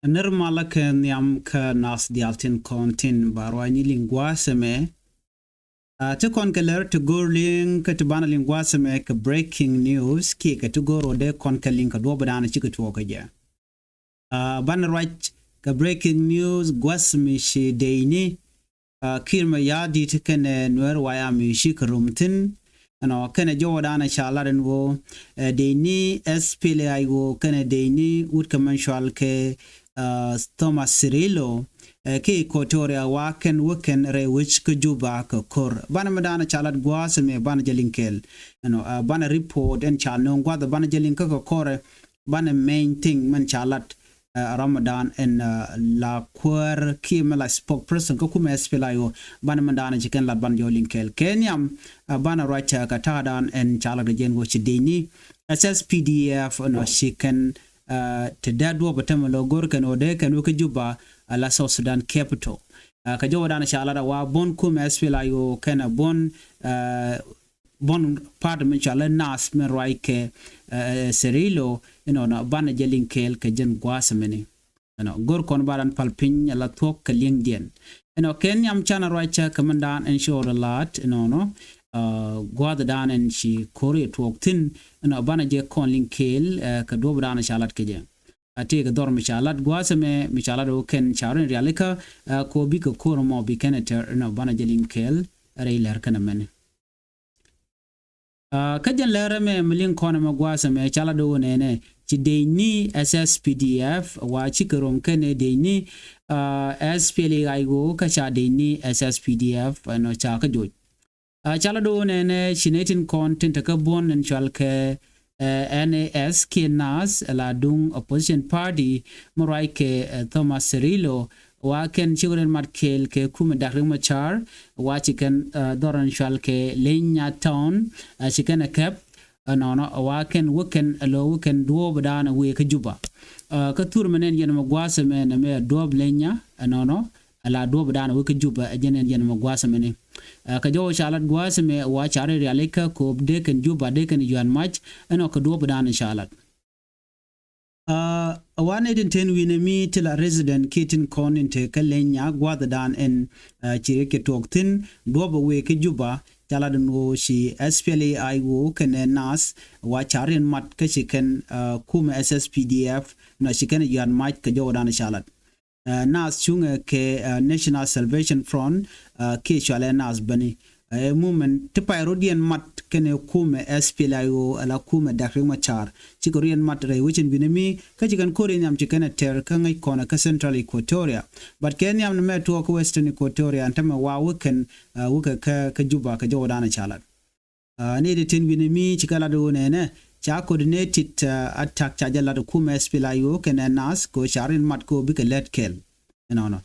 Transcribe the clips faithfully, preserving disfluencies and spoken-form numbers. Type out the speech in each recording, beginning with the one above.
Nir malä kɛ nhiam kä nath diaal tin kɔn tin ba ruacni liŋ gua̱a̱th ɛmɛ. Ti kɔn kɛ lɛr ti go̱r liŋ kä ti banɛ liŋ gua̱a̱th ɛmɛ kɛ breaking news kiɛ kɛ ti go̱r wä dee kɔn kɛ liŋ kɛ duɔ̱ɔ̱p dan cikɛ tuɔɔk kɛ jɛ. Banɛ ruac kɛ breaking news gua̱a̱th mi ci deyni Kiir Mayardit kɛnɛ Nuɛr White Army ci kɛ rom thi̱n. Ɛnɔ kɛnɛ jɔwä danɛ ca lat ɛn ɣöö deyni S P L A I O kɛnɛ deyni wut kɛ mɛn cual kɛ Thomas Cirillo kɛ Equatoria wa kɛn wä kɛn rɛy wec kä Juba kɛ ko̱r. Banɛ mi danɛ ca lat gua̱a̱th ɛmɛ banɛ jɛ liŋ kɛɛl. Ɛnɔ banɛ report ɛn ca nööŋ gua̱th banɛ jɛ liŋ kä kɛ ko̱rɛ. Banɛ main thing mɛn ca lat Ramadan ɛn la kuäär kiɛ mɛ la spokesperson kä kumɛ S P L A I O. Banɛ mɛn danɛ ci kɛn lat banɛ jɔw liŋ kɛɛl kɛ nhiam. Banɛ ruac kɛ ta̱a̱ dan ɛn ca lat kɛ jɛn ɣöö ci deyni S S P D F ɛnɔ ci kɛn ti dee duɔp ɛ tämɛ lɔ go̱r kɛn ɣöö dee kɛn wä kä Juba la South Sudan capital. Kɛ jɔwä danɛ ca lat a wa buɔ̱n kumɛ S P L A I O kɛnɛ buɔ̱n buɔ̱n part min cɔal i̱ nath min ruac kɛ Cirillo. Inɔnɔ banɛ jɛ liŋ kɛɛl kɛ jɛn gua̱a̱th mini. Ɛnɔ go̱r kɔn ba dan pal piny ala thuɔ̱k kɛ liŋdiɛn. Ɛnɔ kɛ nhiam canɛ ruac kɛ min dan ɛn cɔɔl ilat inɔnɔ gua̱a̱th dan ɛn ci ko̱r i̱ tuɔɔk thi̱n. Ɛnɔ banɛ jɛ kɔn liŋ kɛɛl kɛ duɔ̱ɔ̱p dan ca lat kɛ jɛ. A tëëkɛ dhɔr mi ca lat gua̱a̱th ɛmɛ mi ca lat ɣöö kɛn ca rɔ in rialikä kɛ ɣöö bikɛ ko̱r ɛmɔ bi kɛn ɛ tɛr inɔ banɛ jɛ liŋ kɛɛl rɛy lɛr kɛn ɛmɛni. Kä jɛn lɛr ɛmɛ mi liŋ kɔn ɛmɛ gua̱a̱th ɛmɛ ca lat ɣöö nɛnɛ ci deyni S S P D F wa cikɛ rom kɛnɛ deyni S P L A I O kä ca deyni S S P D F ɛnɔ ca kä joc. Ca la do̱o̱ nɛnɛ ci nɛ tin kɔn tin te kä buɔ̱n in cual kɛ N A S kiɛ nath la duŋ opposition party mi ruac kɛ Thomas Cirillo wa kɛn ci kɛ riɛn mat kɛɛl kɛ kumɛ Dak Riek Machar wa ci kɛn dhɔr in cual kɛ Lenya Town ci kɛn ɛ kɛp ɛnɔnɔ wa kɛn wä kɛn ɛ lo̱ wä kɛn duɔ̱ɔ̱p dan ɛ wëë kä Juba. Kä thur mɛ nɛn yɛn mɛ gua̱a̱th ɛmɛ nɛ mɛ duɔ̱ɔ̱p Lenya ɛnɔnɔ. Ala duɔ̱ɔ̱p dan wä kä Juba ɛ jɛn ɛn jɛn mɛ gua̱a̱th mɛni. Kä jɔwä ca lat gua̱a̱th mɛ wa ca ri rialikä ko̱o̱p dee kɛn Juba dee kɛn yuan mac ɛnɔ kɛ duɔ̱ɔ̱p dan ca lat. Ɛ wa nɛ tin ten wi̱nɛ mi ti la resident kiɛ tin kɔn in te kä Lenya gua̱a̱th dan ɛn ci riek kɛ tuɔɔk thi̱n duɔ̱ɔ̱p ɛ wëë kä Juba. Ca lat ɛn ɣöö ci S P L A I O kɛnɛ nath wa ca riɛn mat kä ci kɛn kumɛ S S P D F nɔ ci kɛn yuan mac kɛ jɔwä dan ca lat. Nath cuŋɛ kɛ National Salvation Front kiɛ cualɛ nath bäni. Ɛ movement ti pay rot yɛn mat kɛnɛ kumɛ S P L A I O ala kumɛ Dak Riek Machar cikɛ rot yɛn mat rɛy wecin binɛ mi kä ci kɛn ko̱r yɛn nhiam ci kɛn ɛ tɛr kä ŋäc kɔnɛ kä Central Equatoria. But kɛ nhiam ni mɛ tuɔɔk kä Western Equatoria ɛn tämɛ wa wä kɛn wä kɛ kä Juba kɛ jɔwä dan ca lat. Ni di tin wi̱ni mi ci kɛ lat wä nɛnɛ ca coordinated attack ca jɛ lat kumɛ S P L A I O kɛnɛ nath ko ca rin mat ko bikɛ lɛt kɛl. Ɛnɔnɔ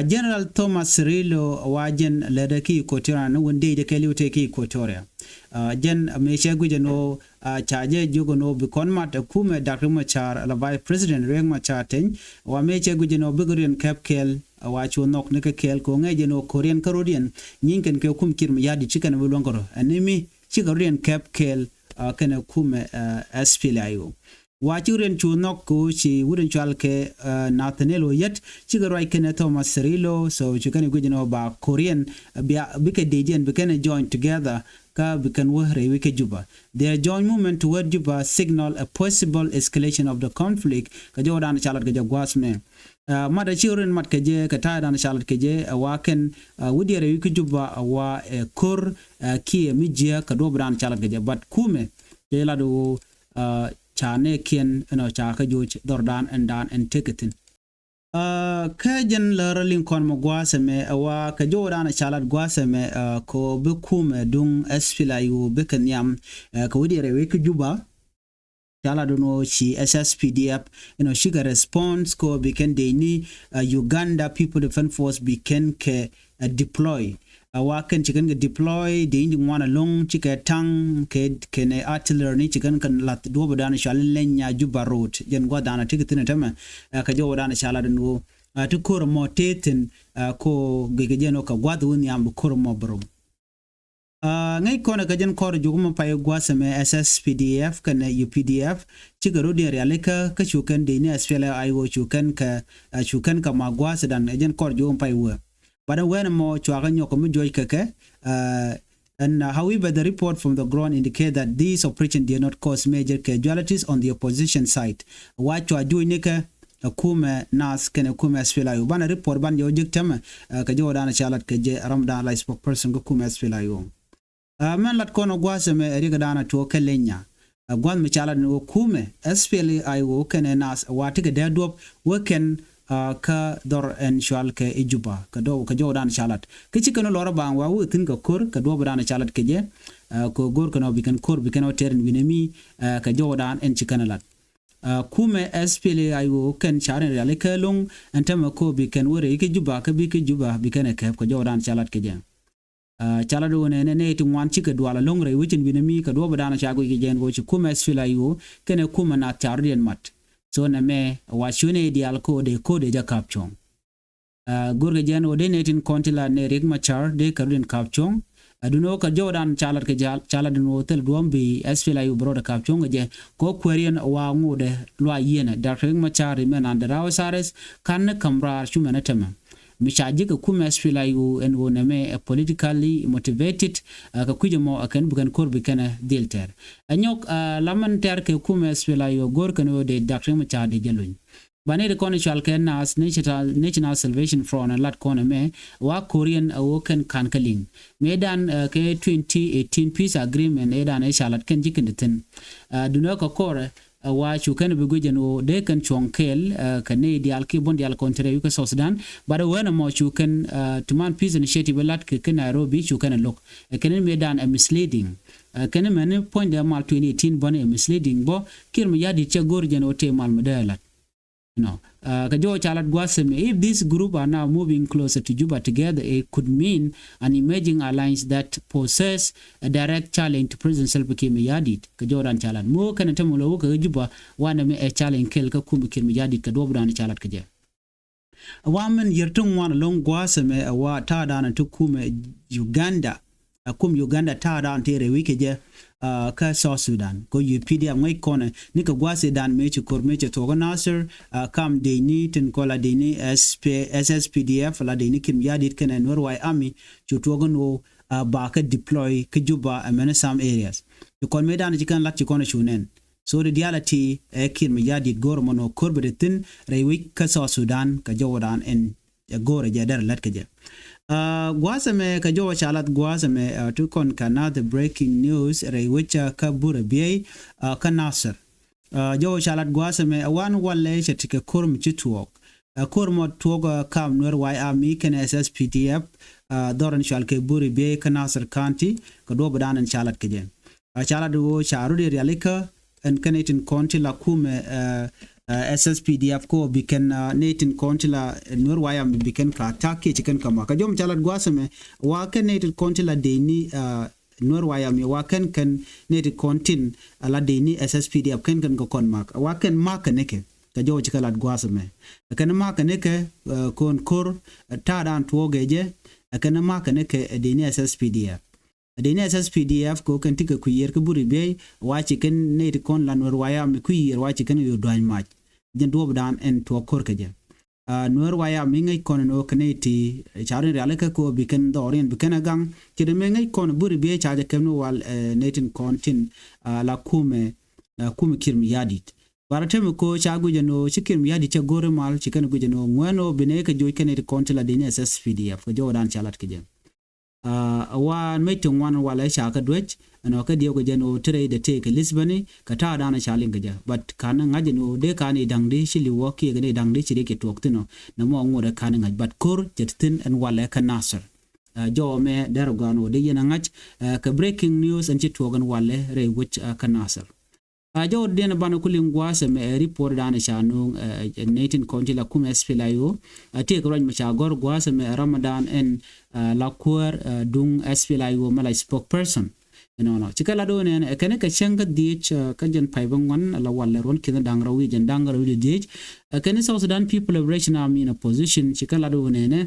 General Thomas Cirillo wa jɛn lɛt ki Equatoria ni wun dee jɛ kɛl iwte ki Equatoria. Jɛn mi cɛ guic ɛn wä ca jɛ jiök ɛn wä bi kɔn mat kumɛ Dak Riek Machar la Vice President Riek Machar teny wa mi cɛ guic ɛn wä bikɛ riɛn kɛp kɛl. Wa cu nhɔk ni kɛ kɛɛl kɛ ŋɛc jɛn ɔ ko̱riɛn kä rot yɛn nyiny kɛn kɛ kum Kiir Mayardit ci kɛn bi luäŋ kärɔ ɛn ni mi cikɛ rot yɛn kɛp kɛɛl. Kɛnɛ kumɛ S P L A I O wa ci riɛn cu nhɔk kɛ ci wut in cual kɛ Nathaniel Oyet cikɛ ruac kɛnɛ Thomas Cirillo. So ci kɛn guic jɛn ɔ ba ko̱riɛn bikɛ dee jɛn bi kɛn join together. Kä bi kɛn wä rɛy wec kä Juba. Their joint movement toward Juba signal a possible escalation of the conflict. Kɛ jɔwä dan ca lat kɛ jɛ gua̱a̱th mɛ. Mat a ci rin mat kɛ jɛ kɛ ta̱a̱ dan ca lat kɛ jɛ ɛ wa kɛn wä diɛɛr rɛy wec kä Juba ɛ wa ɛ ko̱r kiɛ mi jiɛ kɛ duɔ̱p dan ca lat kɛ jɛ. But kumɛ kɛ lat wä ca nɛ kiɛn ɛnɔ ca kä joc dhɔr dan ɛn dan ɛn tekɛ thi̱n. Kä jɛn lär liŋ kɔn mɛ gua̱a̱th ɛmɛ ɛ wa kɛ jɔwä dan ca lat gua̱a̱th ɛmɛ ko bi kumɛ duŋ S P L A I O bikɛ nhiam kɛ wä diɛɛr rɛy wec kä Juba. Ca lat dun wä ci S S P D F inɔ cikɛ response ko bi kɛn dee ni Uganda People Defence Force bi kɛn kɛ deploy. A wa kɛn ci kɛn kɛ deploy dee in di ŋuan aloŋ ci kɛ taŋ kɛ kɛn artillery ni ci kɛn kɛ lath duɔp dan cual in leny nya Juba road jɛn guath dan a ti kɛ thin a tämɛ. Kɛ jɔwä dan ca lat in wä ti ko̱r mɔ te thin ko gɛ kɛ jɛn wä kɛ guath wä nhiam bi ko̱r mɔ bi rom. Ŋäc kɔn ɛ kɛ jɛn kɔr juɔk mɛ pay gua̱a̱th ɛmɛ S S P D F kɛnɛ U P D F cikɛ rɔ̱diɛn rialikä kä cu kɛn dec ni S P L A I O cu kɛn kɛ cu kɛn kɛ ma gua̱a̱th dan ɛ jɛn kɔr juɔk mɛ pay wee. But ɛ wɛn ɛmɔ cuakä nyɔk kɛ mi juɔc kɛ kɛ. And however, the report from the ground indicate that this operation did not cause major casualties on the opposition side. Wa cua juɔc ni kɛ ɛ kumɛ nath kɛnɛ kumɛ S P L A I O. Banɛ report ban jɛ wä jek tɛmɛ kɛ jɛ wä dan ca lat kɛ jɛ ram dan la spokesperson kä kumɛ S P L A I O. Mɛn lat kɔn ɔ gua̱a̱th ɛmɛ ɛ riɛk dan a tuɔɔk kɛ lenya. Ɛ gua̱a̱th mi ca lat ni wä kumɛ S P L A I O kɛnɛ nath wa tikɛ dee duɔp wä kɛn kä dhɔr ɛn cual kɛ i̱ Juba kɛ dɔw kɛ jɔw dan ca lat kä ci kɛn lɔr baŋ wa wä thi̱n kɛ ko̱r kɛ duɔp dan ca lat kɛ jɛ. Kɛ go̱r kɛn ɔ bi kɛn ko̱r bi kɛn ɔ tɛr in wi̱nɛ mi kɛ jɔw dan ɛn ci kɛn lat. Kumɛ S P L A I O kɛn carin riali kɛ loŋ ɛn tämɛ ko bi kɛn wä rɛy kɛ Juba kɛ bi kɛ Juba bi kɛn ɛ kɛp kɛ jɔw dan ca lat kɛ jɛ. Ca lat wä nɛ nɛ nɛ ti ŋuan cikɛ dual aloŋ rɛy wecin wi̱nɛ mi kɛ duɔp dan ca guic kɛ jɛ ɛn wä ci kumɛ S P L A I O kɛn ɛ kumɛ nath ca rɔ̱diɛn mat. So nɛ mɛ wa cuɛ nɛ dial ko dee ko dee jɛ kap cuɔ̱ŋ. Go̱rkɛ jɛn ɣöö dee nɛ tin kɔn ti la nɛ Riek Machar dee kɛ rɔ̱diɛn kap cuɔ̱ŋ. Dun ɣöö kɛ jɔwdan ca lat kɛ ca lat dun ɣöö thil duɔ̱ɔ̱m bi S P L A I O bɛ rɔɔdɛ kap cuɔ̱ŋ kɛ jɛ kɛ ɣöö kuääriɛn wa ŋotdɛ luaac yieenɛ Doctor Riek Machar remain under house arrest. Ka̱n ni käm raar cumɛn ɛ tämɛ mi ca ji̱ kɛ kumɛ S P L A I O ɛn ɣöö nɛmɛ ɛ politically motivated. Kɛ kui̱c ɛmɔ ɛ kɛn bi kɛn ko̱r bi kɛn ɛ dhil tɛr ɛ nyɔk. Lamɛn tɛr kɛ kumɛ S P L A I O go̱r kɛn ɣöö dee Doctor Riek Machar dee jɛ luny. Ba nɛy ti kɔn cual kɛ Nas National, National Salvation Front lat kɔn ɛmɛ wa ko̱riɛn a wä kɛn ka̱n kä liŋ mëëdan kɛ twenty eighteen peace agreement ëëdan ëë ca lat kɛn ji̱ kɛn ti thi̱n. Dunɛ kɛ kɔrɛ wa cu kɛn bi guic ɛn ɣöö dee kɛn cuɔ̱ŋ kɛɛl kɛ nɛy diaal ki buɔ̱n diaal kɔn ti rɛy wi̱i̱ kä South Sudan. But ɛ wee nɛmɔ cu kɛn ti man peace initiative lat kɛ kä Nairobi cu kɛn ɛ lo̱k ɛ kɛn mëëdan ɛ misleading. Kɛn mɛn puɔ̱nydɛ mal twenty eighteen bɔ̱n ɛ misleading bä Kiir Mayardit cɛ go̱r jɛn ɣöö tëë mal mi dee ɛ lat. Nɔ kɛ jɔw ca lat gua̱a̱th ɛmɛ if this group are now moving closer to Juba together it could mean an emerging alliance that poses a direct challenge to President Salva Kiir Mayardit. Kɛ jɔw dan ca lat mi wä kɛn ɛ tämɛ lɔ wä kɛ Juba wanɛ mi ɛ challenge kɛl kä kumɛ Kiir Mayardit kɛ duɔp dan ca lat kɛ jɛ. Ɛ wa min yier ti ŋuan aloŋ gua̱a̱th ɛmɛ ɛ wa ta̱a̱ dan ɛ ti kumɛ Uganda. Ɛ kum Uganda ta̱a̱ dan tëë rɛy wi̱c kɛ jɛ kä South Sudan kɛ U P D F ŋäc kɔnɛ ni kɛ gua̱a̱th ëëdan mëë ci ko̱r mëë cɛ thuɔ̱k kä Nasir. Kam dec ni tin kɔla dec ni S S P D F la dec ni Kiir Mayardit kɛnɛ Nuer White Army cu tuɔɔk ɛn ɣöö ba kɛ deploy kä Juba ɛ mɛn some areas. Ci kɔn mëëdan ci kɛn lat ci kɔn ɛ cu nɛn. So di diaal a ti ɛ Kiir Mayardit go̱o̱r mɔnɔ ko̱r bɛ di thi̱n rɛy wi̱c kä South Sudan kɛ jɔwdan ɛn ɛ go̱o̱r ɛ jɛ dɛr lät kɛ jɛ. Gua̱a̱th ɛmɛ kɛ jɔw ca lath gua̱a̱th ɛmɛ ti kɔn kɛ nath breaking news rɛy wi̱c kä Burɛ Biey kä Nasir. Jɔw ca lath gua̱a̱th ɛmɛ ɛ wan walɛ cɛ ti kɛ ko̱r mi ci tuɔɔk. Ɛ ko̱r mɔ tuɔɔk kam Nuer White Army kɛnɛ S S P D F dhɔr ɛn cual kɛ Burɛ Biey kä Nasir County kɛ duɔ̱ɔ̱p dan ɛn ca lath kɛ jɛ. Ca lat ɣöö ca rut i̱ rialikä ɛn kɛn i̱ tin kɔn ti la kumɛ S S P D F ko bi kɛn ni tin kɔn ti la Nuer White Army bi kɛn ka attack kiɛ ci kɛn ka mak. Kä jɔm ca lat gua̱a̱th ɛmɛ wa kɛn ni tin kɔn ti la dec ni Nuer White Army wa kɛn kɛn ni tin kɔn tin la dec ni S S P D F kɛn kɛn kɛ kɔn mak wa kɛn mak kɛ nikɛ. Kä jɔw ci kɛ lat gua̱a̱th ɛmɛ kɛn mak kɛ nikɛ kɔn ko̱r ta̱a̱ dan tuɔɔk ɛ jɛ kɛn mak kɛ nikɛ dec ni S S P D F. Dec ni S S P D F kɛ ɣöö kɛn ti kɛ kui̱ yiër kä Burɛ Biey wa ci kɛn nɛy ti kɔn la Nuer White Army kui̱ yiër wa ci kɛn ɣöö dua̱ny mac. Jɛn duɔ̱ɔ̱pdan ɛn tuɔɔk ko̱r kɛ jɛ. Nuer White Army ŋäc kɔn ɛn ɣöö kɛ nɛy ti ca rin rialikä kɛ ɣöö bi kɛn dhɔriɛn bi kɛn ɛ gaŋ. Ci dee mëë ŋäc kɔn Burɛ Biey ca jɛ kɛm ni wal nɛy tin kɔn tin la kumɛ kumɛ Kiir Mayardit. Barɛ temɛ kɛ ɣöö ca guic ɛn ɣöö ci Kiir Mayardit cɛ go̱r imal ci kɛn guic ɛn ɣöö ŋuɛ̈n ɣöö bi nɛy kɛ joc kɛn nɛy ti kɔn tin la dec ni S S P D F kɛ jɔwdan ca lat kɛ jɛ. Ɛ wa mec ti ŋuan walɛ ca kä duec ɛn ɔ kä diɛw kɛ jɛn ɣöö ti rɛy dɛ tëë kɛ Lisbon kɛ ta̱a̱ dan ca liŋ kɛ jɛ. But ka̱n ŋa̱c ɛn ɣöö dee ka̱n i̱ da̱ŋ di ci li̱w wä kiɛ kɛ ni da̱ŋ di ci riɛk kɛ tuɔɔk thi̱n ɔ. Nɛ mɔ ŋot ɛ ka̱n ŋa̱c but ko̱r cɛ ti thi̱n ɛn walɛ kä Nasir. Jɔwɛ mɛ derɛ gɔaan ɣöö dee yɛn ɛ ŋa̱c kɛ breaking news ɛn ci tuɔɔk ɛn walɛ rɛy wec kä Nasir. A jɔw diɛn banɛ ku liŋ gua̱a̱th ɛmɛ ɛ report dan ca nuŋ ɛ nɛy tin kɔn ti la kumɛ S P L A I O. A tëëk ruac mɛ ca gɔ̱r gua̱a̱th ɛmɛ ɛ Ramadan ɛn la kuäär duŋ S P L A I O mɛ la spokesperson. Ɛnɔnɔ ci kɛn lat ɣöö nɛnɛ ɛ kɛn kɛ cäŋ kä dhiec kä jɛn pay bä ŋuan la walɛ ruɔ̱n ki̱n da̱ŋ rɛw wi̱c jɛn da̱ŋ rɛw wi̱c dhiec. Ɛ kɛn South Sudan People Liberation Army in Opposition ci kɛn lat ɣöö nɛnɛ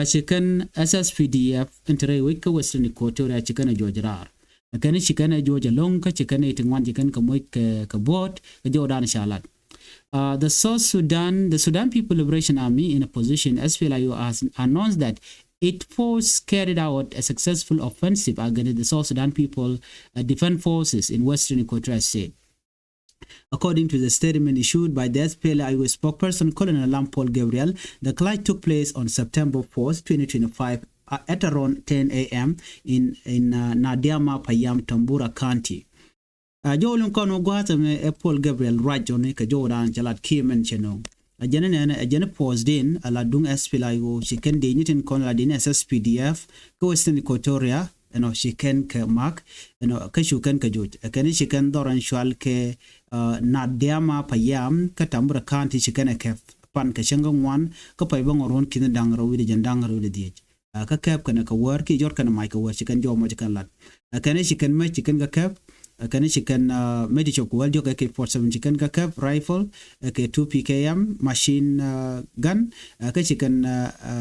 ci kɛn S S P D F in te rɛy wec kä Western Equatoria ci kɛn ɛ juɔc raar. Ɛ kɛn ci kɛn ɛ juɔc ɛlɔ̱ŋ kä ci kɛn ɛ ti ŋuan ci kɛn kɛ moc kɛ kɛ bo̱o̱t kɛ jɔwdan ca lat. Uh, the South Sudan, the Sudan People Liberation Army in Opposition, S P L I O, has announced that its force carried out a successful offensive against the South Sudan People uh, Defense Forces in Western Equatoria State. According to the statement issued by the S P L I O spokesperson Colonel Lam Paul Gabriel, the clash took place on September fourth, twenty twenty-five, uh, at around ten a m in, in uh, Nadiama Payam, Tambura County. Uh, jɔw liŋ kɔn wä gua̱a̱th ɛmɛ ɛ Paul Gabriel ruac jɔni kɛ jɔw dan cɛ lat kiɛ mɛn cɛ nöŋ. A jɛn nɛn a jɛn force din a la duŋ S P L I O ci kɛn dee nyitin kɔn la din S S P D F kä Western Equatoria ɛnɔ ci kɛn kɛ mak ɛnɔ kä cu kɛn kɛ joc ɛ kɛn ci kɛn dhɔr ɛn cual kɛ uh, Nadiama Payam kä Tambura County ci kɛn ɛ kɛp pan kɛ cäŋ kä ŋuan kä pay bä ŋɔr wun ki̱n da̱ŋ rɛw wi̱dɛ jɛn da̱ŋ rɛw wi̱dɛ dhiec. Kä kɛp kɛnɛ kɛ wäär ki jɔt kɛnɛ mac kɛ wäär ci kɛn jɔmɔ ci kɛn lat. Kɛnɛ ci kɛn mec ci kɛn kɛ kɛp. Kɛnɛ ci kɛn mɛc cop kɛ wäl diɔk kɛ kɛ forty seven ci kɛn kɛ kɛp rifle kɛ two P K M machine gun. Kä ci kɛn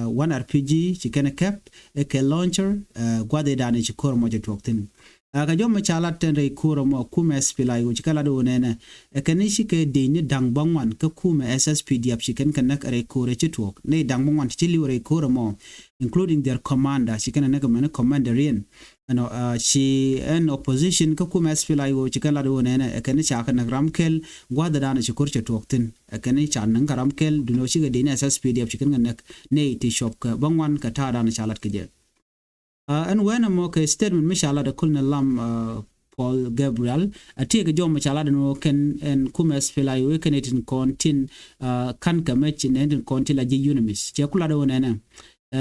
one R P G ci kɛn kɛp kɛ launcher. Guathi dani ci kor mɔ ci tuɔk thin. Kä jɔmɔ ca lat tɛn rɛy kor mɔ kumɛ S P L I O ci kɛ lat wä nɛnɛ. Ɛ kɛn i̱ cikɛ dec ni da̱ŋ bäŋuan kä kumɛ S S P D F ci kɛn kɛ näk rɛy ko̱rɛ ci tuɔɔk ni da̱ŋ bäŋuan ti ci li̱w rɛy ko̱rɛ mɔ, including their commander, ci kɛn ɛ näk mɛn commander in. Ɛnɔ ci ɛn opposition kä kumɛ S P L I O ci kɛn lat wä nɛnɛ ɛ kɛn i̱ ca kɛ näk ram kɛl gua̱dhɛ dan ci ko̱r cɛ tuɔɔk thi̱n. Ɛ kɛn i̱ ca näk kɛ ram kɛl duundɛ wä cikɛ dec ni S S P D F ci kɛn kɛ näk ni ti cuɔp kɛ bäŋuan kɛ ta̱a̱ dan ca lat kɛ jɛ. Ɛn wɛnɛ mɔ kɛ statement mi ca lat ɛ Colonel Lam Paul Gabriel a tiek kɛ jɔmɔ ca lat ɛn wä kɛn ɛn kumɛ S P L I O kɛn itin kɔn tin kan kɛ mɛ ci nɛ tin kɔn tin la ji̱ UNMISS cɛ ku lat ɛ wä nɛnɛ.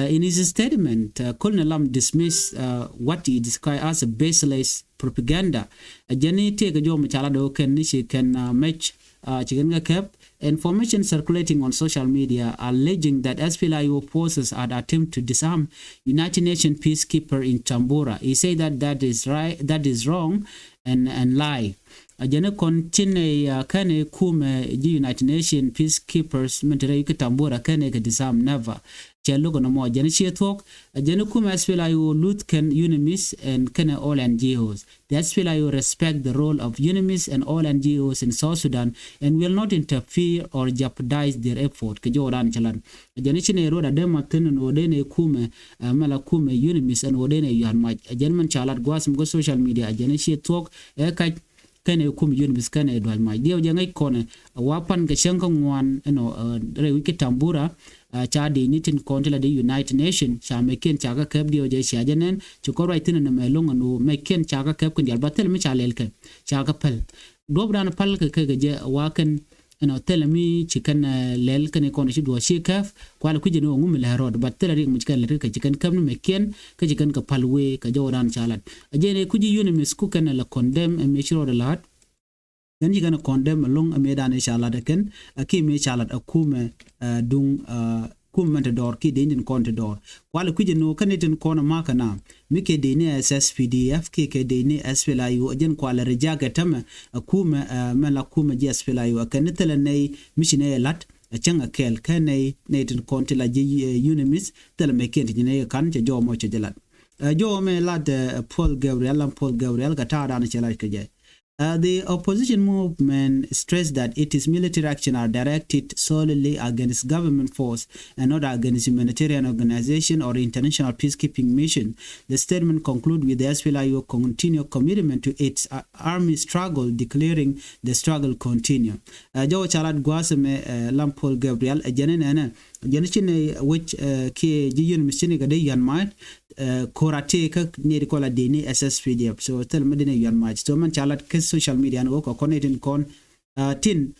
In his statement, Colonel Lam dismissed what he described as a baseless propaganda. Ɛ jɛn ni tiek kɛ jɔmɔ ca lat ɛ wä kɛn ni ci kɛn mɛc ci kɛn kɛ kɛp. Information circulating on social media alleging that S P L I O forces had attempt to disarm United Nations peacekeeper in Tambura. He said that that is right, that is wrong and, and lie. A jɛn kɔn tin ɛ kɛn kumɛ ji̱ United Nations peacekeepers min te rɛy ki Tambura kɛn kɛ disarm never. Cɛ luk nɔmɔ jɛn ciɛ thuɔk. A jɛn kumɛ S P L I O luth kɛn UNMISS and kɛn all N G Os. The S P L I O respect the role of UNMISS and all N G Os in South Sudan and will not interfere or jeopardize their effort. Kɛ jɔw dan cɛ lat. Jɛn i̱ ci nɛ ruɔt a dee ma thin ɛn ɣöö dee nɛ kumɛ mɛ la kumɛ UNMISS ɛn ɣöö dee nɛ yuan mac. Jɛn mɛn ca lat gua̱a̱th mi kä social media jɛn i̱ ci thuɔk ɛ kac kɛnɛ kum UNMISS kɛnɛ duac mac diɛw jɛ ŋäc kɔnɛ. Wa pan kɛ cäŋ kä ŋuan ɛnɔ rɛy wi̱c kä Tambura. Ca dec ni tin kɔn ti la di United Nation ca mɛkiɛn ca kä kɛp diɛw jɛ cia jɛ nɛn ci kɔn ruac thin ɛnɛ mɛ loŋ ɛn ɣöö mɛkiɛn ca kä kɛp kɛn dial ba thil mi ca lɛl kɛ ca kä päl. Duɔp dan päl kɛ kɛ kɛ jɛ wa kɛn ɛnɔ thilɛ mi ci kɛn lɛl kɛn ikɔn ci duɔ̱ɔ̱r ci kɛp. Kualɛ kui̱c ɛn ɣöö ŋu mi lɛ rɔɔd but thilɛ rik mi ci kɛn lɛl kɛ ci kɛn kɛp ni mɛkiɛn kä ci kɛn kɛ päl wee kɛ jɔwdan ca lat. A jɛn ɛ kui̱c UNMISS ku kɛn lɛ condemn ɛ mi ci rɔɔd ɛ la̱a̱t. Kɛn ci kɛn condemn ɛlɔ̱ŋ ɛ mëëdan ɛ ca lat ɛ kɛn ɛ ki mëë ca lat ɛ kumɛ duŋ kum mɛn te dɔɔr ki dee tin kɔn te dɔɔr. Kualɛ kui̱c ɛn ɣöö kɛn ni tin kɔn ɛ makä na mi kɛ dee ni SSPDF ki kɛ dee ni SPLA-IO ɛ jɛn kualɛ reject ɛ tämɛ ɛ kumɛ ɛ mɛn la kumɛ ji̱ SPLA-IO ɛ kɛn ni thilɛ nɛy mi ci nɛy ɛ la̱t ɛ cäŋ ɛ kɛɛl kɛ nɛy nɛy tin kɔn ti la ji̱ UNMISS thilɛ mɛ kiɛn ti ji̱ nɛy ɛ ka̱n cɛ jɔw mɔ cɛ jɛ la̱t. Ɛ jɔw mɛ la̱t ɛ Paul Gabriel, Lam Paul Gabriel kɛ ta̱a̱ da̱a̱n cɛ la̱t kɛ jɛ. Uh, the opposition movement stressed that its military action are directed solely against government force and not against humanitarian organization or international peacekeeping mission. The statement conclude with the SPLA-IO continue commitment to its uh, army struggle, declaring the struggle continue. Uh, jɔw ca lat gua̱a̱th mɛ uh, Lam Paul Gabriel ɛ jɛn nɛnɛ jɛn ci nɛ wec uh, kiɛ ji̱ yun mi ci ni kɛ dee yan ma̱a̱t. Kora tëë kä ni di kɔla dee ni SSPDF so thil mi di ni yuan mac so mɛn ca lat kä social media ni wä kɔ kɔn ni tin kɔn tin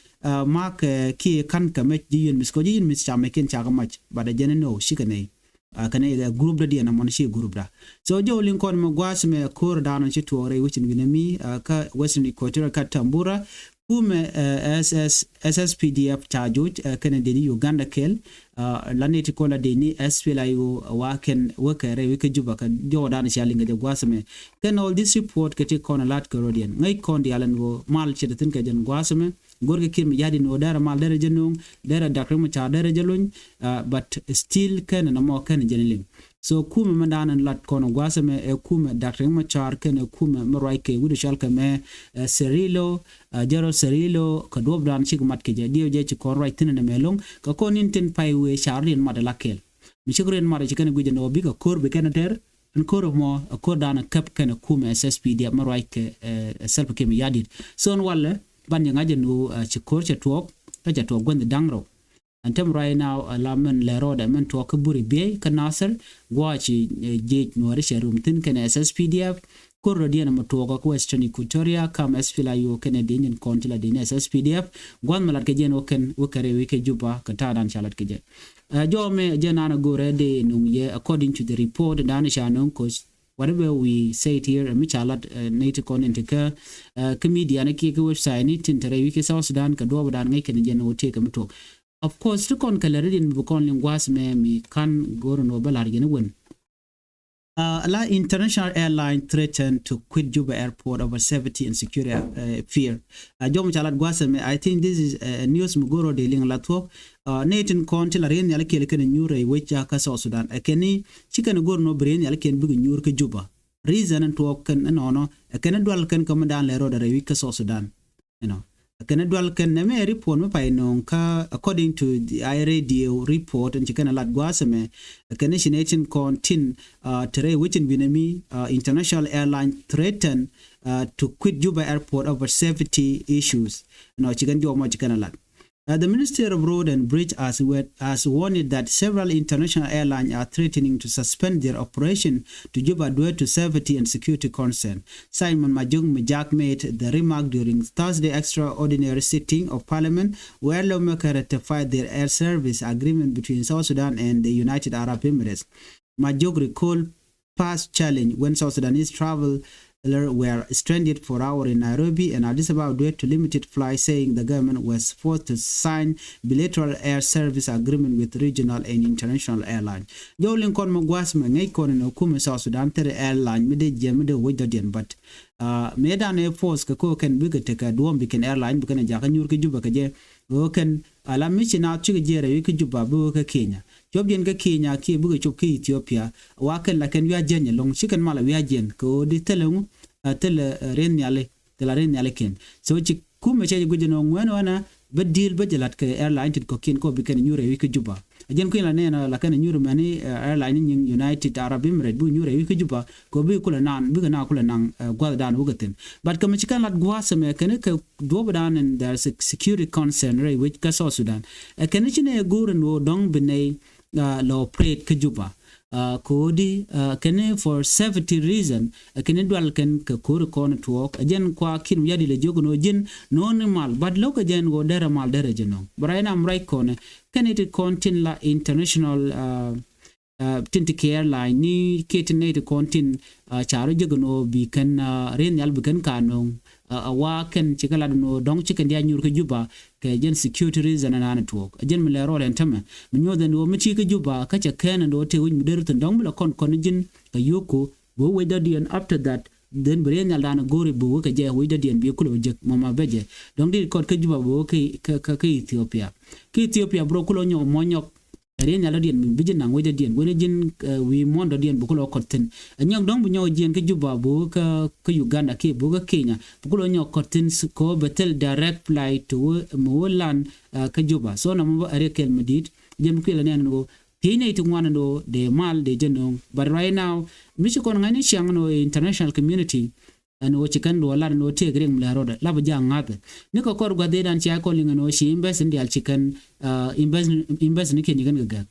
mak kiɛ kan kɛ mec ji̱ yun mis kɔ ji̱ yun mis ca mec kin ca kä mac but a jɛn ni no cikɛ nɛy. Kɛn group da diɛn amɔn ci group da so jɛ wä liŋ kɔn mɛ gua̱a̱th mɛ kor da̱a̱n ci tuɔɔk rɛy wecin wi̱nɛ mi kä Western Equatoria kä Tambura. Kumɛ, eh, S S, S S P D F ca joc, eh, kɛnɛ deni Uganda kɛl, ah, la nɛy ti kɔn la deni S P L A I O, eh, wa kɛn wekɛ rɛy wekɛ Juba kɛ jɔwdan ca liŋ kɛ jɛ gua̱a̱th ɛmɛ. Kɛn all this report kɛ ti kɔn lat kɛ rɔdiɛn. Ŋäc kɔn diaal ɛn ɣöö mal ce̱t thi̱n kɛ jɛn gua̱a̱th ɛmɛ. Go̱rkɛ Kiir Mayardit ɛn ɣöö derɛ mal derɛ jɛ no̱o̱ŋ, derɛ Doctor Riek Machar derɛ jɛ lony, ah, but still kɛn ɛn ɛmɔ kɛn jɛn liŋ. So kumɛ mɛ dan ɛn lat kɔn gua̱a̱th ɛmɛ ɛ kumɛ Doctor Riek Machar kɛnɛ kumɛ mɛ ruac kɛ wi̱cdɛ cɔal kɛ mɛ, eh, Cirillo, eh, General Cirillo, kɛ duɔ̱ɔ̱pdan cik mat kɛ jɛ, diɛw jɛ ci kɔn ruac thi̱n ɛn ɛmɛ lo̱ŋ, kɛ kɔn in tin pay wee ca rɔ̱diɛn mat ala kɛl. Mi cik rɔ̱diɛn mat ci kɛn guic ɛn ɣöö bikɛ ko̱r bi kɛn tɛr, ɛn ko̱r ɛmɔ, ɛ ko̱rdan ɛ käp kɛnɛ kumɛ S S P D F mɛ ruac kɛ, eh, Salva Kiir Mayardit. So ɛn walɛ, ban jɛ ŋa̱c ɛn ɣöö, eh, ci ko̱r cɛ tuɔɔk, kä cɛ tuɔɔk gua̱n da̱ŋ rɛw. Ɛn täämɛ right now, ala mɛn lɛ rɔɔdɛ mɛn tuɔɔk kä Buri Biey kä Nasir, gua̱a̱ ci, eh, jiec Nuääri cɛ rum thi̱n kɛnɛ S S P D F, ko̱r rɔ̱diɛn ɛmɛ tuɔɔk kä Western Equatoria, kam S P L A I O kɛnɛ dieny in kɔn ti la dieny S S P D F, gua̱th mɛ lat kɛ jɛ ɛn wä kɛn, wä kɛ rɛy wec kɛ Juba, kɛ ta̱a̱dan ca lat kɛ jɛ. Eh, jɔmɛ jɛ naan a go̱rɛ dee nuŋ yɛ, according to the report, dan ca nuŋ kos, whatever we say it here, mi ca lat, eh, nɛy ti kɔn in ti kä, eh, kä media ni kiɛ kä website ni tin te rɛy wec kɛ South Sudan, kɛ duɔɔpdan ŋäc kɛn jɛ ɛn wä tëëkɛ mi tuɔɔk. Of course, ti kɔn kɛ lɛ rɔ̱diɛn mi bi kɔn liŋ gua̱a̱th mɛ mi ka̱n go̱r ɛn ɣöö bä la̱r yɛn i̱ wen. Uh, la international airline threaten to quit Juba airport over safety and security, uh, fear. Uh, jɔmɛ ca lat gua̱a̱th mɛ, I think this is a news mi go̱r ɔ dee liŋ la thuɔ̱k. Uh, nɛy tin kɔn ti la riɛn nhial kɛl kɛn nyuur rɛy wec kä South Sudan. Ɛ kɛn ni ci kɛn go̱r ɛn ɣöö bi riɛn nhial kɛn bikɛ nyuur kä Juba. Reason ɛn tuɔɔk kɛn ɛnɔnɔ, ɛ kɛn dual kɛn kä mi dan lɛ rɔɔdɛ rɛy wec kä South Sudan. You know, kɛn dual kɛn nɛmɛ report mi pay nööŋ kä, according to the I R A D O report in ci kɛn lat gua̱a̱th ɛmɛ, kɛn ci nɛy tin kɔn tin, uh, te rɛy wec in binɛ mi, uh, international airline threaten, uh, to quit Juba airport over safety issues. You know, ci kɛn jɔmɔ ci kɛn lat. Uh, the Ministry of Road and Bridge has, wet, has warned that several international airlines are threatening to suspend their operation to Juba due to safety and security concern. Simon Majok Majak made the remark during Thursday extraordinary sitting of Parliament, where lawmakers ratified their air service agreement between South Sudan and the United Arab Emirates. Majok recalled past challenge when South Sudanese travelers were stranded for hours in Nairobi and Addis Ababa due to limited flights, saying the government was forced to sign bilateral air service agreement with regional and international airlines. Jɔw liŋ kɔn mɛ gua̱a̱th mɛ ŋäc kɔn in hukumɛ South Sudan thil airline mi dee jiɛn mi dee wec dɔ̱diɛn, but, uh, mëë dan ɛ force kɛ ko̱ kɛn bikɛ tekɛ duɔ̱ɔ̱m bi kɛn airline bi kɛn ɛ jakä nyuur kä Juba kɛ jɛ. Ɣöö kɛn ala mi ci naath cikɛ jiɛɛr ɛ wi̱i̱ kä Juba bi ɣöö kä Kenya. Copdiɛn kä Kenya kiɛ bikɛ cop kä Ethiopia. Wa kɛn la kɛn wi̱i̱ a jiɛn ɛlɔ̱ŋ, ci kɛn mal a wi̱i̱ a jiɛn kɛ ɣöö di thilɛ ŋu, a thilɛ, eh, riɛn nhiali, thilɛ riɛn nhiali kɛn. So ci kumɛ cɛ jɛ guic ɛn ɣöö ŋuɛn ɣän a bä deal bä jɛ la̱t kɛ airline tit kɔ̱kiɛn kɛ ɣöö bi kɛn nyuur ɛ wi̱i̱ kä Juba. A jɛn kui̱n la nɛn ɔ la kɛn nyuur mɛni, eh, airline ni nyiŋ United Arab Emirates bi nyuur ɛ wi̱i̱ kä Juba kɛ ɣöö bikɛ kulɛ naan, bikɛ naan kulɛ naŋ, eh, gua̱thdan wä kɛ thi̱n. But kɛ mi ci kɛn lat gua̱a̱th ɛmɛ kɛn kɛ duɔ̱ɔ̱pdan in there is a security concern rɛy wec kä South Sudan. Ɛ kɛn ci nɛ go̱o̱r ɛn ɣöö dɔ̱ŋ bi nɛy, ah, lɛ operate kä Juba. Ah, ko̱di, ah, kɛn for safety reason, ɛ kɛn dual kɛn kɛ ko̱ri kɔn tuɔɔk. Ɛ jɛn kua kin wi̱i̱ a di lɛ jiök ɛn ɣöö ji̱n no̱o̱ni mal, but lo̱kɛ jɛn ɣöö derɛ mal derɛ jɛ nɔŋ. But right now I'm right kɔn ɛ kɛn it kɔn tin la international, ah, ah, tin ti kɛ airline ni kiɛ tin nɛy ti kɔn tin, ah, ca rɔ jek ɛn ɣöö bi kɛn, ah, riɛn nhial bi kɛn ka nööŋ, ah, a wa kɛn ci kɛ lat ɛn ɣöö dɔ̱ŋ ci kɛn diaal nyuur kä Juba kɛ jɛn security reason ɛn an tuɔɔk. Ɛ jɛn mi lɛ rɔɔdɛ ɛn tämɛ mi nyuɔth ɛn ɣöö mi ti kä Juba kä cɛ kɛn ɛn ɣöö tëë wi̱c mi dee rut thi̱n dɔ̱ŋ bi lɛ kɔn kɔn ji̱n kɛ yio̱o̱ku bi wec dɔ̱diɛn. After that then bi riɛn nhial dan go̱o̱ri bi wek kɛ jɛ wec dɔ̱diɛn bi kulɛ wä jek mɔma bɛ jɛ. Dɔ̱ŋ di kɔt kä Juba bi wek kä, kä, kä Ethiopia. Kä Ethiopia bi rɔ kulɛ nyɔk mɔ nyɔk. Riɛn nhial dɔ̱diɛn mi bi ji̱ naŋ wec dɔ̱diɛn wen ji̱n, eh, wi̱i̱ muɔ̱n dɔ̱diɛn bi kulɛ kɔt thi̱n. Ɛ nyɔk dɔ̱ŋ bi nyɔk jiɛn kä Juba bi wä kä, kä Uganda kiɛ bi wä kä Kenya bi kulɛ nyɔk kɔt thi̱n kɛ ɣöö bɛ thil direct flight to wä mi wä lan, eh, kä Juba. So na mɔ bä ɛ riɛk kɛl mi di̱i̱t jɛn bi kuilɛ nɛn ɛn ɣöö thiec nɛy ti ŋuan ɛn ɣöö dee mal dee jɛ nööŋ. But right now mi ci kɔn ŋa̱cni ciaŋ ɛn ɣöö international community ɛn ɣöö ci kɛn duɔl lat ɛn ɣöö tëëk riɛk mi lɛ rɔɔdɛ la bi jaak ŋa̱thɛ. Ni kɛ kɔr gua̱th dee dan cia kɔn liŋ ɛn ɣöö ci invest in diaal ci kɛn, ah, invest, invest ni kiɛn ci kɛn kɛ gɛ̈k.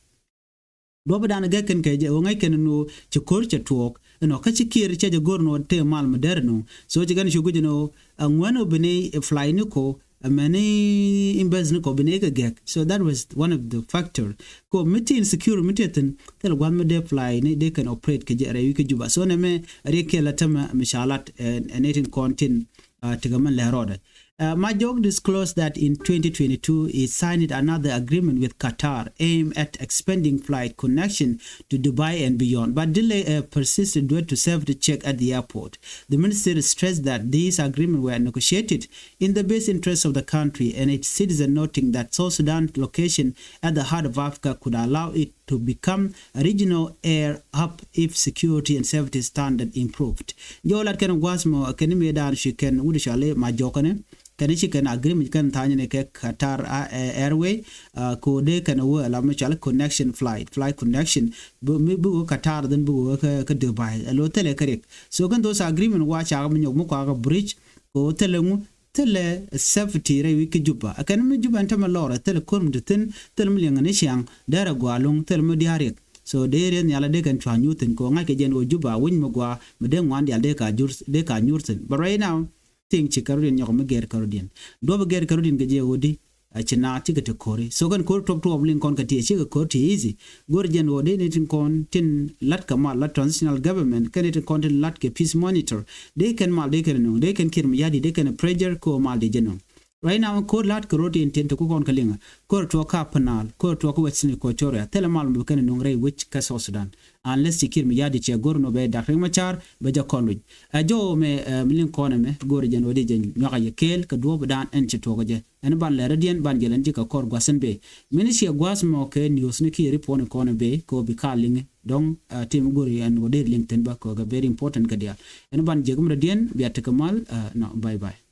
Duɔ̱pdan gɛ̈k kɛn kɛ jɛ ɣöö ŋäc kɛn ɛn ɣöö ci ko̱r cɛ tuɔɔk ɛn ɣöö kä ci Kiir cɛ jɛ go̱r ɛn ɣöö tëë mal mi dɛr ɛn ɣöö. So ci kɛn cu guic ɛn ɣöö a ŋuɛ̈n ɣöö bi ni fly ni ko̱ ɛmɛni invest ni kɔ bi ni kɛ gɛ̈k. So that was one of the factor. Kɔ mi ti insecure mi ti thi̱n thil gua̱th mi dee fly ni dee kɛn operate kɛ jɛ rɛy wi̱i̱ kä Juba. So nɛmɛ riɛk kɛl a tämɛ mi ca lat, eh, ɛ nɛy tin kɔn tin, ah, tekɛ mɛn lɛ rɔɔdɛ. Uh, Majok disclosed that in twenty twenty-two, he signed another agreement with Qatar aimed at expanding flight connection to Dubai and beyond. But delay uh, persisted due to safety check at the airport. The minister stressed that these agreements were negotiated in the best interest of the country and its citizens, noting that South Sudan's location at the heart of Africa could allow it to become a regional air hub if security and safety standard improved. Jɔw lat kɛn guas mɔ kɛn mëë dan ci kɛn wut cɔali Majok kɛn, kɛn ci kɛn agreement kɛn tha̱a̱ny ni kɛ Qatar uh, Airway uh, ko dee kɛn wä la mi cɔali connection flight, flight connection. Mi bi wä Qatar dhin bi wä kɛ Dubai a lo thilɛ kɛ riɛk. So kɛn those agreement wa cakɛ mi nyɔk mi kɔakɛ bridge ko thilɛ ŋu, thilɛ safety rɛy wi̱c kä Juba. Ɛ kɛn mi Juba ɛn tämɛ lɔrɛ thilɛ ko̱r mi ti thi̱n, thilɛ mi liɛŋɛ ni ciaŋ, derɛ gɔaa lo̱ŋ, thilɛ mi dia̱a̱ riɛk. So dee rieth nhial a dee kɛn cua nyuur thi̱n kɛ ɣöö ŋa̱ckɛ jɛn ɣöö Juba wi̱c mi gɔaa mi dee ŋuan diaal dee ka jur, dee ka nyuur thi̱n. But right now, thing ci kɛ rɔ̱diɛn nyɔk mi gɛr kɛ rɔ̱diɛn. Duɔ̱p gɛr kɛ rɔ̱diɛn kɛ jɛ ɣöö di a ci naath cikɛ te ko̱ri. So kɛn ko̱r tuɔp tuɔp liŋ kɔn kɛ ti cikɛ ko̱r ti easy. Go̱r jɛn ɣöö dee ni tin kɔn tin lat kɛ mal la transitional government kɛn ni tin kɔn tin lat kɛ peace monitor. Dee kɛn mal dee kɛn nuŋ, dee kɛn Kiir Mayardit dee kɛn pressure ko mal dee jɛ nuŋ. Right now ko̱r lat kɛ ro̱t in tin te ku kɔn kɛ liŋa. Ko̱r tuɔk ka Upper Nile, ko̱r tuɔk Western Equatoria, thilɛ mal mi bi kɛn nuŋ rɛy wec kä South Sudan. Unless ci Kiir Mayardit cɛ go̱r nɔ bɛ Dak Riek Machar bɛ jɛ kɔn luc. Ɛ jɔw mɛ mi liŋ kɔn ɛmɛ go̱r jɛn ɣöö dee jɛn nyuak a yɛ kɛɛl kɛ duɔ̱ɔ̱p dan ɛn ci tuɔk jɛ. Ɛn ban lɛ rɔ̱diɛn ban jɛ lɛn ji̱ kɛ kɔr gua̱th ɛn bee. Mini ciɛ gua̱th mɔ kɛ news ni kiɛ report ni kɔn bee kɛ ɣöö bi ka liŋi. Dɔ̱ŋ tim go̱ri ɛn ɣöö dee liŋ thi̱n bä kɛ ɣöö kɛ very important kɛ diaal. Ɛn ban jɛ kä mi rɔ̱diɛn bia tekɛ mal. Nɔ, bye bye.